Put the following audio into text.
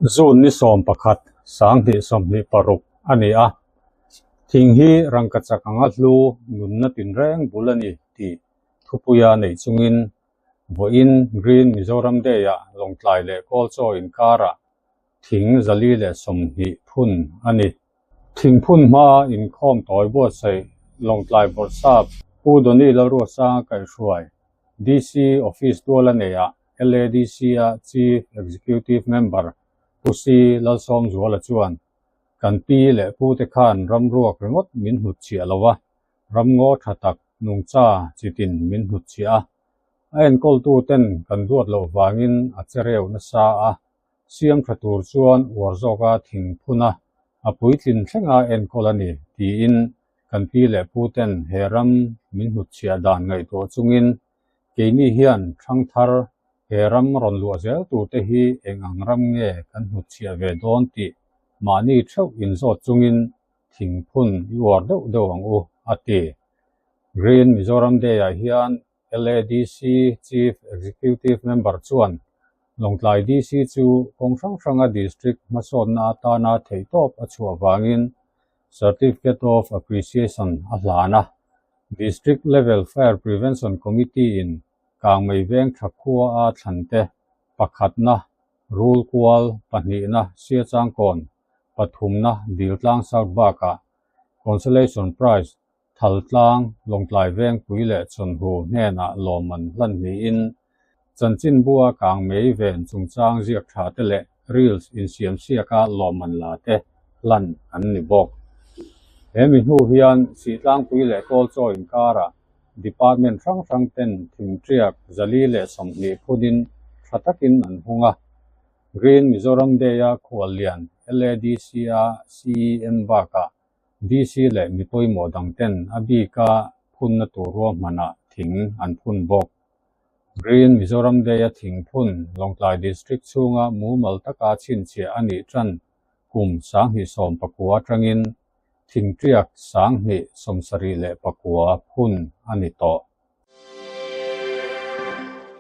June ni 11, 2026 a ni a. Thing hi rangkachak anga hlu nunna tinreng bul a ni tih thupuia neih chungin vawiin Green Mizoram Day-ah Lawngtlai leh Kawlchaw inkarah thing 420 phun a ni. Thingphun hmaa inkhawm tawi buatsaih Lawngtlai Bawrhsap Pu Donny Lalruatsanga kaihhruai DC Office tual a neihah LADC-a Chief Executive Member Pu C Lalsawmzuala chuan, Kan pi leh pute khan ramruak ringawt min hnutchhiah lo a, ramngaw tha tak nungcha chitin min hnutchhiah a. A enkawltuten kan duat loh vangin a che reu nasa a, Siam tha tur chuan uar zawka thing phun a, a puitlin thlenga enkawl a ni, tiin kan pi leh pu ten he ram min hnutchhiah dan ngaihtuah chungin keini hian thangthar he ram rawn luah zel turte hi eng ang ram nge kan hnutchhiah ve dawn tih mahni theuh inzawt chungin thing phun i uar deuh deuh ang u, a ti. Green Mizoram Day-ah hian LADC Chief Executive Member chuan Lawngtlai DC chu kawng hrang hranga District hmasawnna atana theihtawp a chhuah vangin Certificate of Appreciation a hlan a. District Level Fire Prevention Committee-in Kangmei veng tha khua a thlante pakhatna Rulkual, pahnihna Siachangkawn, pathumna Diltlang South bakah Consolation Prize Thaltlang, Lawngtlai Vengpui leh Chawnhu hnenah lawmman hlan niin chanchinbua kangmei ven chungchang ziak tha te leh reels insiam siaka lawmman la te hlan an ni bawk. He mi hnu hian Sihtlangpui leh Kawlchaw inkarah department hrang hrang ten thingtiak 420 phunin tha takin an hung a. Green Mizoram Day-a khuallian LADC-a CEM bakah DC leh mi pawimawh dang ten a bika phunna tur ruahmanah thing an phun bawk. Green Mizoram Day-a thing phun Lawngtlai District chhunga mumal taka chhinchhiah a nih tan kum 2019 atangin thingtiak 2079 phun a ni tawh.